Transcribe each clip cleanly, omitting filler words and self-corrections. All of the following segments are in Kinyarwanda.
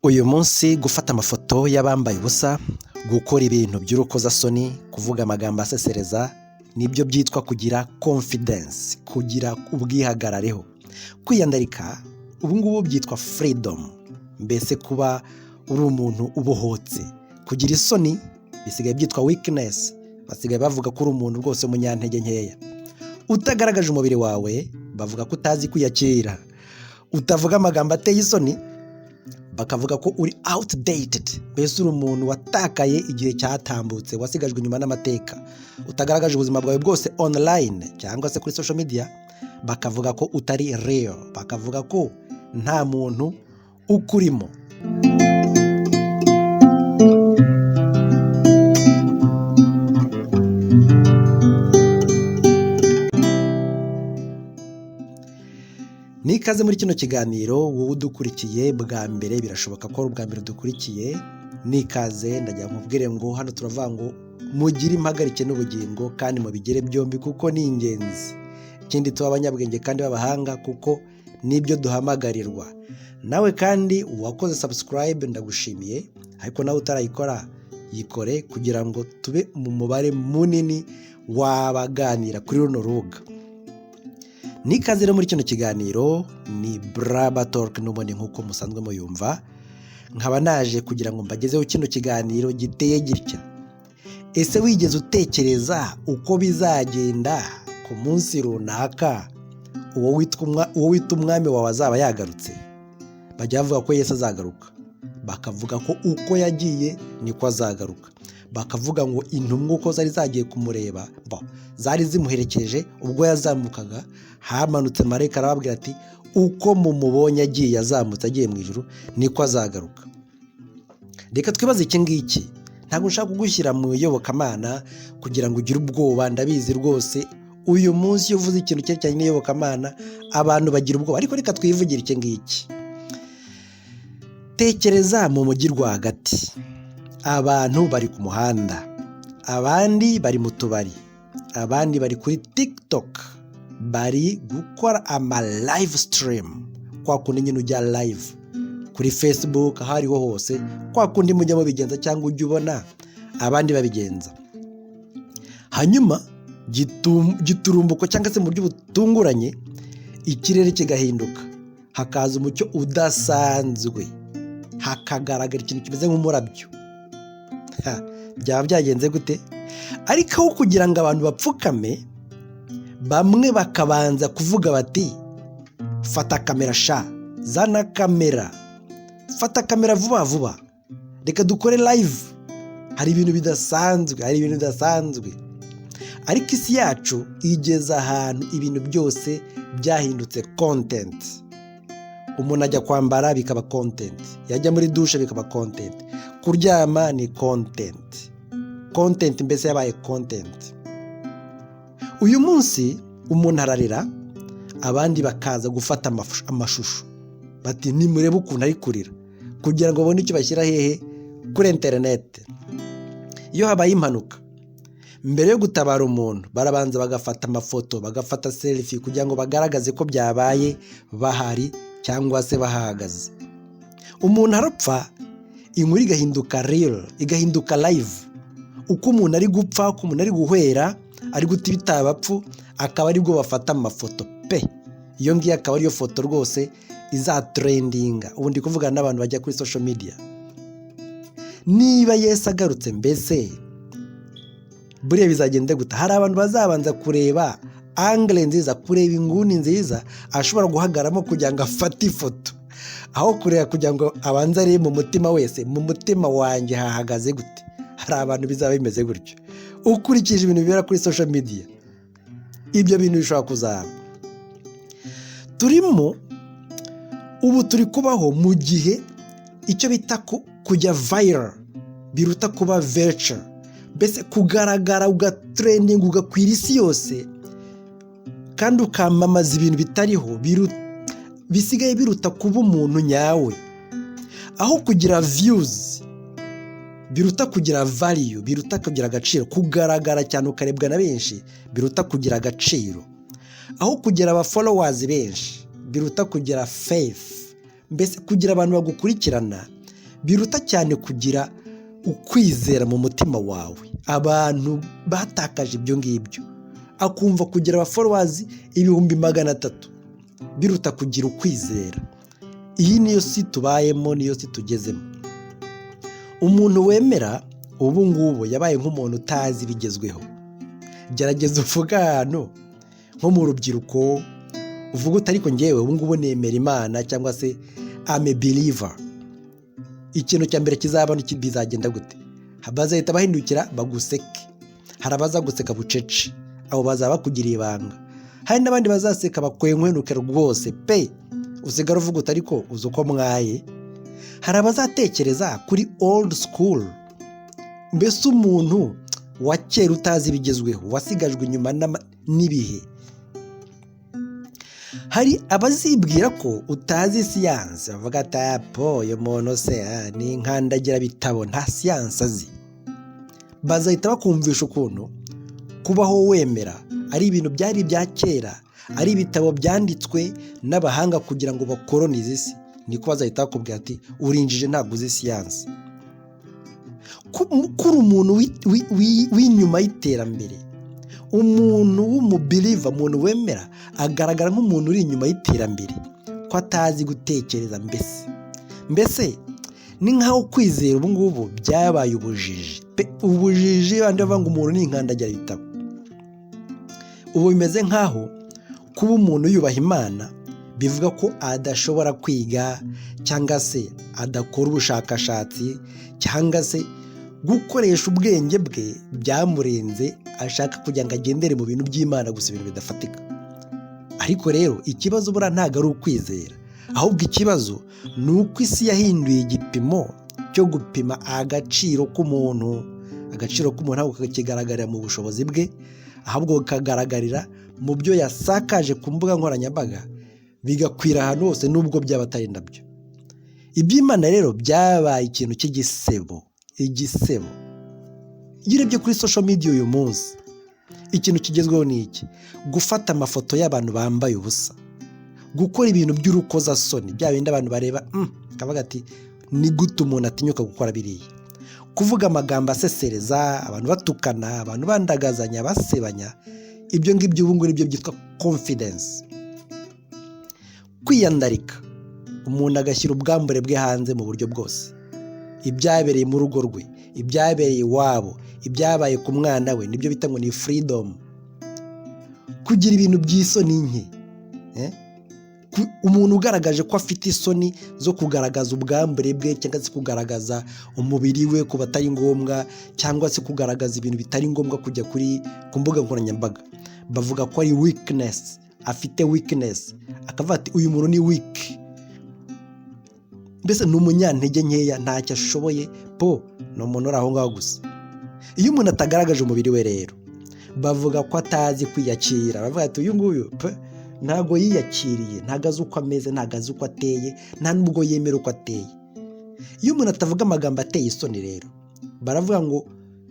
Uyu munsi gufata amafoto y'abambaye ubusa, gukora ibintu by'urukozasoni, kuvuga amagambo asesereza, nibyo byitwa kugira confidence, kugira ubwihagarareho. Kwiyandarika ubu ngubu byitwa freedom, mbese kuba uri umuntu ubohotse. Kugira isoni bisigaye byitwa weakness, basigaye bavuga ko uri umuntu rwose w'umunyantege nkeya. Utagaragaje umubiri wawe bavuga ko utazi kwiyakira. Utavuga amagambo ateye isoni bakavuga ko uri outdated, mbese uri umuntu watakaye igihe cyatambutse, wasigajwe inyuma n'amateka. Utagaragaje ubuzima bwawe bwose online cyangwa se kuri social media bakavuga ko utari real, bakavuga ko nta muntu ukurimo. Ni ikaze muri kino kiganiro, wowe udukurikiye bwa mbere, birashoboka ko ari ubwa mbere udukurikiye, ni ikaze. Ndagira ngo nkubwire ngo hano turavuga ngo mugire impagarike n'ubugingo kandi mubigire byombi kuko ni ingenzi. Ikindi, tuba abanyabwenge kandi b'abahanga kuko nibyo duhamagarirwa. Nawe kandi uwakoze subscribe ndagushimiye, ariko nawe utarayikora yikore kugira ngo tube mu mubare munini w'abaganira kuri runo rubuga. Ni ikaze rero muri kino kiganiro, ni Braba Talk n'ubundi nk'uko musanzwe muyumva, nkaba naje kugira ngo mbagezeho kino kiganiro giteye gitya. Ese wigeze utekereza uko bizagenda ku munsi runaka uwo wita umwami wawe azaba yagarutse? Bajya bavuga ko Yesu azagaruka, bakavuga ko uko yagiye niko azagaruka, bakavuga ngo intumwa uko zari zagiye kumureba, zari zimuherekeje ubwo yazamukaga, hamanutse marayika arababwira ati uko mumubonye agiye azamutse agiye mu ijuru niko azagaruka. Reka twibaze iki ngiki, ntabwo nshaka kugushyira mu iyobokamana kugira ngo ugire ubwoba, ndabizi rwose uyu munsi iyo uvuze ikintu cyerekeranye n'iyobokamana abantu bagira ubwoba, ariko reka twivugire iki ngiki. Tekereza mu mujyi rwagati, abantu bari ku muhanda, abandi bari mu tubari, abandi bari kuri TikTok, bari gukora ama live stream, kwa kundi nyine ujya live kuri Facebook, aho ariho hose, kwa kundi mujya mubigenza cyangwa ujya ubona abandi babigenza. Hanyuma giturumbuko cyangwa se mu buryo butunguranye ikirere kigahinduka, hakaza umucyo udasanzwe, hakagaragara ikintu kimeze nk'umurabyo. Byaba byagenze gute? Ariko aho kugira ngo abantu bapfukame, bamwe bakabanza kuvuga bati fata kamera sha, zana kamera, fata kamera vuba vuba, reka dukore live, hari ibintu bidasanzwe, hari ibintu bidasanzwe. Ariko isi yacu igeze ahantu ibintu byose byahindutse content. Umuntu ajya kwambara bikaba content, yajya muri dushe bikaba content, kuryama ni content, content mbese yabaye content. Uyu munsi umuntu ararira, abandi bakaza gufata amashusho bati nimurebe ukuntu ari kurira, kugira ngo babone icyo bashyira hehe kuri interineti. Iyo habaye impanuka, mbere yo gutabara umuntu barabanza bagafata amafoto, bagafata selfie kugira ngo bagaragaze ko byabaye bahari cyangwa se bahahagaze. Umuntu arapfa, inkuru igahinduka real, igahinduka live. Uko umuntu ari gupfa, uko umuntu ari guhwera, ari guta ibitabapfu, akaba aribwo bafata amafoto pe. Iyo ngiyo akaba ariyo foto rwose izatrendinga. Ubu ndi kuvugana n'abantu bajya kuri social media. Niba Yesu agarutse mbese buriya bizagenda gute? Hari abantu bazabanza kureba angle nziza, kureba inguni nziza ashobora guhagaramo kugira ngo afate ifoto, aho kureba kugira ngo abanze arebe mu mutima wese, mu mutima wanjye hahagaze gute? Hari abantu bizaba bimeze gutyo. Ukurikije ibintu bibera kuri social media, ibyo bintu bishobora kuzaba. Turimo ubu turi kubaho mu gihe icyo bita kujya viral biruta kuba virtual, mbese kugaragara ugatrendinga ugakwira isi yose kandi ukamamaza ibintu bitariho, bisigaye biruta kuba umuntu nyawe. Aho kugira views biruta kugira value, biruta kugira agaciro, kugaragara cyane ukarebwa na benshi biruta kugira agaciro. Aho kugira aba followers benshi biruta kugira faith, mbese kugira abantu bagukurikirana Biruta cyane kugira ukwizera mu mutima wawe. Abantu batakaje ibyo ngibyo, akumva kugira abafollowers 300,000 biruta kugira ukwizera. Iyi niyo si tubayemo, niyo si tugezemo. Umuntu wemera ubu ngubu yabaye nk'umuntu utazi ibigezweho. Gerageza uvuge ahantu nko mu rubyiruko, uvuga uti: "Ariko ngewe ubu ngubu nemera Imana", cyangwa se "I'm a believer". Ikintu cya mbere kizaba, bizagenda gute? Bazahita bahindukira baguseke. Hari abaza guseka bucece, abo bazaba bakugiriye ibanga. Hari n'abandi bazaseka bakwenkwenuke rwose pe, usigara uvuga uti: "Ariko uzi uko mwaye?" Hari abazatekereza kuri old school, mbese umuntu wa kera utazi ibigezweho, wasigajwe inyuma n'ibihe. Hari abazibwira ko utazi siyansi, bavuga ati: "Apo uyu muntu se ni inkandagirabitabo, nta siyansi azi." Bazahita bakumvisha ukuntu kubaho wemera ari ibintu byari ibya kera, ari ibitabo byanditswe n'abahanga kugira ngo bakoronize isi. Niko bazahita bakubwira ati: "Urinjije, ntabwo uzi siyansi." Kuri umuntu w'inyuma y'iterambere, umuntu w'umubeliever, umuntu wemera, agaragara nk'umuntu uri inyuma y'iterambere, ko atazi gutekereza. Mbese ni nk'aho kwizera ubu ngubu byabaye ubujiji, ubujiji. Bandi bavuga ngo umuntu ni inkandagirabitabo. Ubu bimeze nk'aho kuba umuntu yubaha Imana bivuga ko adashobora kwiga, cyangwa se adakora ubushakashatsi, cyangwa se gukoresha ubwenge bwe byamurenze, ashaka kugira ngo agendere mu bintu by'Imana gusa, ibintu bidafatika. Ariko rero ikibazo buriya ntabwo ari ukwizera, ahubwo ikibazo ni uko isi yahinduye igipimo cyo gupima agaciro k'umuntu. Agaciro k'umuntu ntabwo kakigaragarira mu bushobozi bwe, ahubwo kagaragarira mu byo yasakaje ku mbuga nkoranyambaga, bigakwira ahantu hose, nubwo byaba atari nabyo. Iby'Imana rero byabaye ikintu cy'igisebo, igisebo. Iyo urebye kuri social media uyu munsi, ikintu kigezweho ni iki? Gufata amafoto y'abantu bambaye ubusa, gukora ibintu by'urukozasoni, bya bindi abantu bareba bakavuga ati: "Ni gute umuntu atinyuka gukora biriya?" Kuvuga amagambo asesereza abantu, batukana, abantu bandagazanya, basebanya, ibyo ngibyo ubu ngubu nibyo byitwa confidence. Kwiyandarika, umuntu agashyira ubwambure bwe hanze mu buryo bwose, ibyabereye mu rugo rwe, ibyabereye iwabo, ibyabaye ku mwana we, nibyo bita ngo ni freedom. Kugira ibintu by'isoni nke, umuntu ugaragaje ko afite isoni zo kugaragaza ubwambure bwe, cyangwa se kugaragaza umubiri we ku batari ngombwa, cyangwa se kugaragaza ibintu bitari ngombwa kujya kuri ku mbuga nkoranyambaga, bavuga ko ari weakness, afite weakness. Akavuga ati: "Uyu muntu ni weak, mbese ni umunyantege nkeya, ntacyo ashoboye po, ni umuntu uri aho ngaho gusa." Iyo umuntu atagaragaje umubiri we rero, bavuga ko atazi kwiyakira. Bavuga ati: "Uyu nguyu pe ntabwo yiyakiriye, ntabwo azi uko ameze, ntabwo azi uko ateye, nta nubwo yemera uko ateye." Iyo umuntu atavuga amagambo ateye isoni rero, baravuga ngo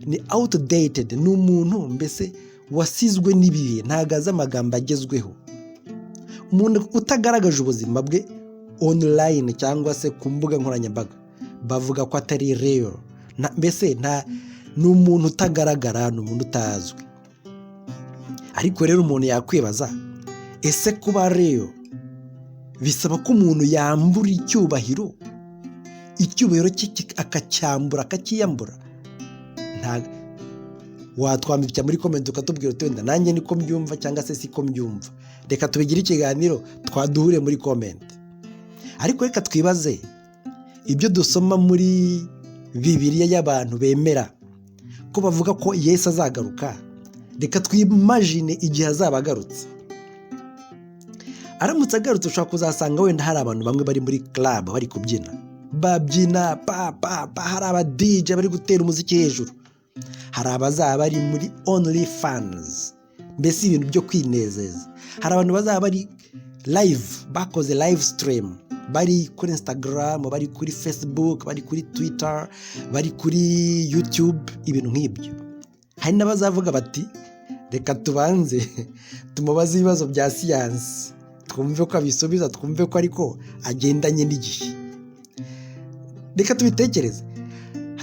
ni outdated, ni umuntu mbese wasizwe n'ibihe, ntabwo azi amagambo agezweho. Umuntu utagaragaje ubuzima bwe online cyangwa se ku mbuga nkoranyambaga, bavuga ko atari real, mbese nta ni umuntu utagaragara, ni umuntu utazwi. Ariko rero umuntu yakwibaza: ese kuba real bisaba ko umuntu yambura icyubahiro, icyubahiro cye akacyambura, akacyiyambura? Watwandikira muri comment ukatubwira uti: "Wenda nanjye niko mbyumva", cyangwa se "siko mbyumva". Reka tubigire ikiganiro, twaduhure muri comment. Ariko reka twibaze ibyo dusoma muri Bibiliya y'abantu bemera ko bavuga ko Yesu azagaruka. Reka twimagine igihe azaba agarutse. Aramutse agarutse, ushobora kuzasanga wenda hari abantu bamwe bari muri club bari kubyina, babyina pa pa pa, hari aba DJ bari gutera umuziki hejuru, hari abazaba bari muri OnlyFans, mbese ibintu byo kwinezeza, hari abantu bazaba bari live, bakoze live stream, bari kuri Instagram, bari kuri Facebook, bari kuri Twitter, bari kuri YouTube, ibintu nk'ibyo. Hari n'abazavuga bati: "Reka tubanze tumubaze ibibazo bya siyansi, twumve ko abisubiza, twumve ko ariko agendanye n'igihe." Reka tubitekereze.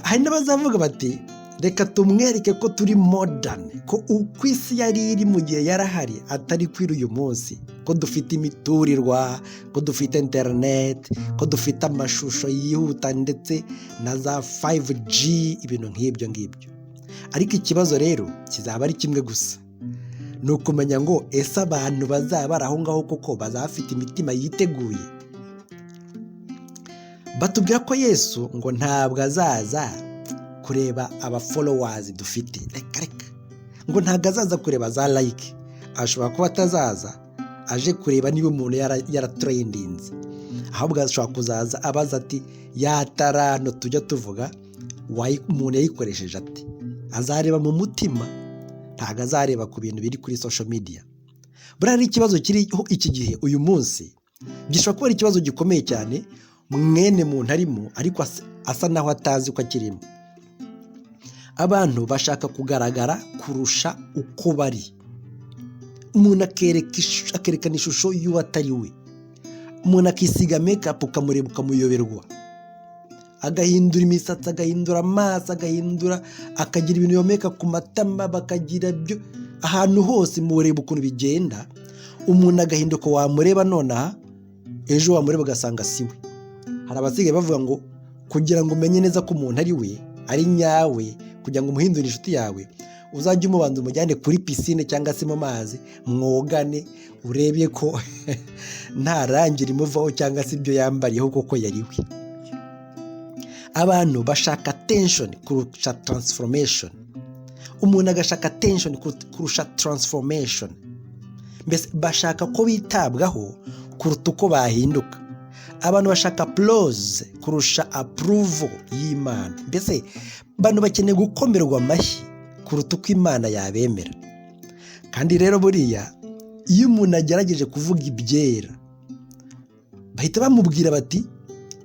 Hari n'abazavuga bati: "Reka tumwereke ko turi modern, ko uko isi yari iri mu gihe yarahari atari kwira uyu munsi, ko dufite imiturirwa, ko dufite interineti, ko dufite amashusho yihuta ndetse na za 5G," ibintu nk'ibyo ngibyo. Ariko ikibazo rero kizaba ari kimwe gusa, ni ukumenya ngo: ese abantu bazaba bari aho ngaho koko bazaba bafite imitima yiteguye? Batubwira ko Yesu ngo ntabwo azaza kureba aba followers dufite. Reka reka, ngo ntabwo azaza kureba za like. Ashobora kuba atazaza aje kureba niba umuntu yaratrendinze, ahubwo ashobora kuzaza abaza ati: "Ya taranto tujya tuvuga, umuntu yayikoresheje ati?" Azareba mu mutima, ntabwo azareba ku bintu biri kuri social media. Buriya ari ikibazo kiriho iki gihe uyu munsi, gishobora kuba ari ikibazo gikomeye cyane mwene muntu arimo, ariko asa naho atazi ko akirimo. Abantu bashaka kugaragara kurusha uko bari. Umuntu akerekana ishusho y'uwo atari we. Umuntu akisiga makeup, ukamureba ukamuyoberwa, agahindura imisatsi, agahindura amaso, agahindura, akagira ibintu yomeka ku matama, bakagira byo ahantu hose. Mureba ukuntu bigenda, umuntu agahinduka. Wamureba nonaha, ejo wamureba ugasanga si we. Hari abasigaye bavuga ngo kugira ngo umenye neza ko umuntu ari we, ari nyawe, kugira ngo umuhindure inshuti yawe, uzajye umubanza umujyane kuri pisine cyangwa se mu mazi, mwogane, urebe ko nta rangi rimuvaho cyangwa se ibyo yambariyeho koko yari we. Abantu bashaka attention kurusha transformation. Umuntu agashaka attention kurusha transformation. Mbese bashaka ko bitabwaho kuruta uko bahinduka. Abantu bashaka applause kurusha approval y'Imana. Mbese abantu bakeneye gukomerwa amashyi kuruta uko Imana yabemera. Kandi rero buriya iyo umuntu agerageje kuvuga ibyera, bahita bamubwira bati: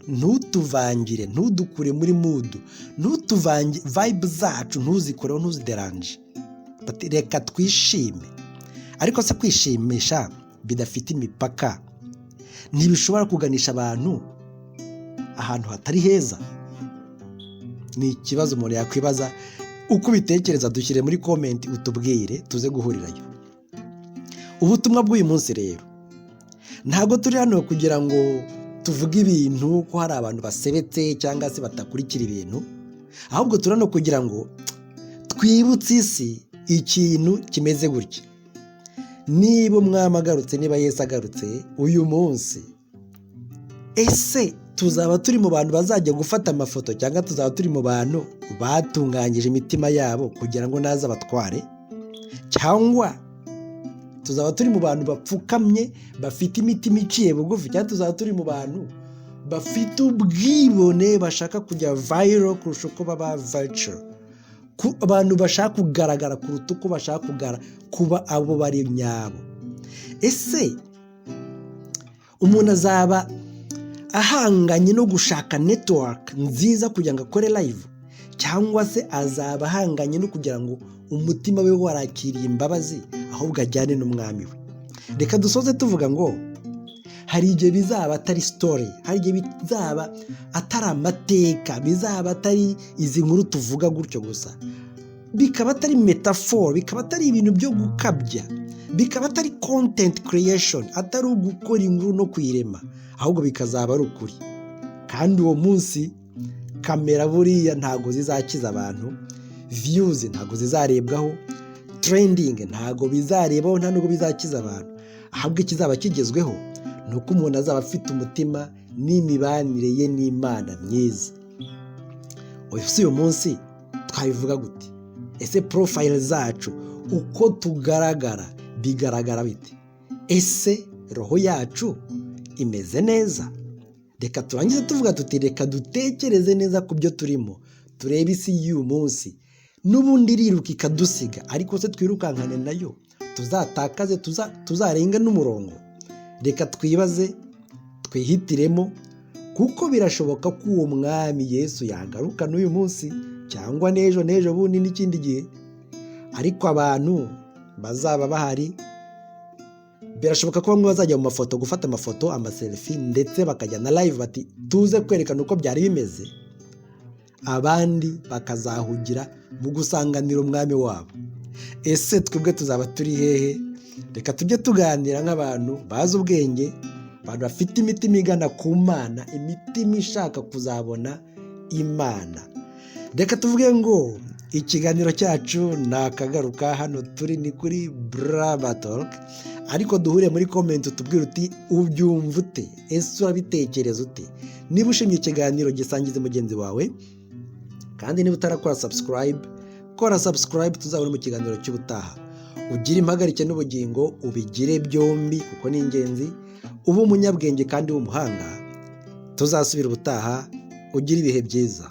"Ntutuvangire, ntudukure muri mood, ntutuvange vibe zacu, ntuzikoreho, ntuzideranje." Bati: "Reka twishime." Ariko se kwishimisha bidafite imipaka ntibishobora kuganisha abantu ahantu hatari heza? Ni ikibazo umuntu yakwibaza. Uko ubitekereza dushyire muri comment, utubwire, tuze guhurirayo. Ubutumwa bw'uyu munsi rero, ntabwo turi hano kugira ngo tuvuge ibintu ko hari abantu basebetse cyangwa se batakurikira ibintu, ahubwo turi hano kugira ngo twibutse isi ikintu kimeze gutya: niba umwami agarutse, niba Yesu agarutse uyu munsi, ese tuzaba turi mu bantu bazajya gufata amafoto, cyangwa tuzaba turi mu bantu batunganyije imitima yabo kugira ngo naze abatware? Cyangwa tuzaba turi mu bantu bapfukamye, bafite imitima iciye bugufi, cyangwa tuzaba turi mu bantu bafite ubwibone, bashaka kujya viral kurusha uko baba virtual, abantu bashaka kugaragara kuruta uko bashaka kuba abo bari nyabo? Ese umuntu azaba ahanganye no gushaka network nziza kugira ngo akore live, cyangwa se azaba ahanganye no kugira ngo umutima we warakiriye imbabazi, ahubwo ajyane n'umwami we? Reka dusoze tuvuga ngo hari igihe bizaba atari story, hari igihe bizaba atari amateka, bizaba atari izi nkuru tuvuga gutyo gusa, bikaba atari metaphor, bikaba atari ibintu byo gukabya, bikaba atari content creation, atari ugukora inkuru no kuyirema, ahubwo bikazaba ari ukuri. Kandi uwo munsi kamera buriya ntabwo zizakiza abantu, views ntabwo zizarebwaho, trending ntabwo bizarebaho, nta nubwo bizakiza abantu. Ahubwo ikizaba kigezweho ni uko umuntu azaba afite umutima n'imibanire ye n'Imana myiza. Ese uyu munsi twabivuga gute? Ese profile zacu, uko tugaragara, bigaragara bite? Ese roho yacu imeze neza? Reka turangize tuvuga tuti: reka dutekereze neza ku byo turimo, turebe isi y'uyu munsi. N'ubundi iriruka ikadusiga, ariko se twirukankane nayo, tuzatakaze, tuzarenga n'umurongo? Reka twibaze, twihitiremo, kuko birashoboka ko uwo mwami Yesu yagaruka n'uyu munsi cyangwa n'ejo n'ejo bundi n'ikindi gihe, ariko abantu bazaba bahari Birashoboka ko bamwe bazajya mu mafoto gufata amafoto, amaselfie, ndetse bakajya na live bati tuze kwerekana uko byari bimeze, abandi bakazahugira mu gusanganira umwami wabo. Ese twebwe tuzaba turi hehe? Reka tujye tuganira nk'abantu bazi ubwenge, abantu bafite imitima igana ku Mana, imitima ishaka kuzabona Imana. Reka tuvuge ngo ikiganiro cyacu ni akagaruka. Hano turi ni kuri Braba Talk, ariko duhure muri comment utubwire uti ubyumva ute? Ese urabitekereza ute? Niba ushimye ikiganiro, gisangize mugenzi wawe, kandi niba utarakora subscribe, kora subscribe, tuzabone mu kiganiro cy'ubutaha. Ugire impagarike n'ubugingo, ubigire byombi kuko ni ingenzi. Ube umunyabwenge kandi w'umuhanga. Tuzasubira ubutaha. Ugire ibihe byiza.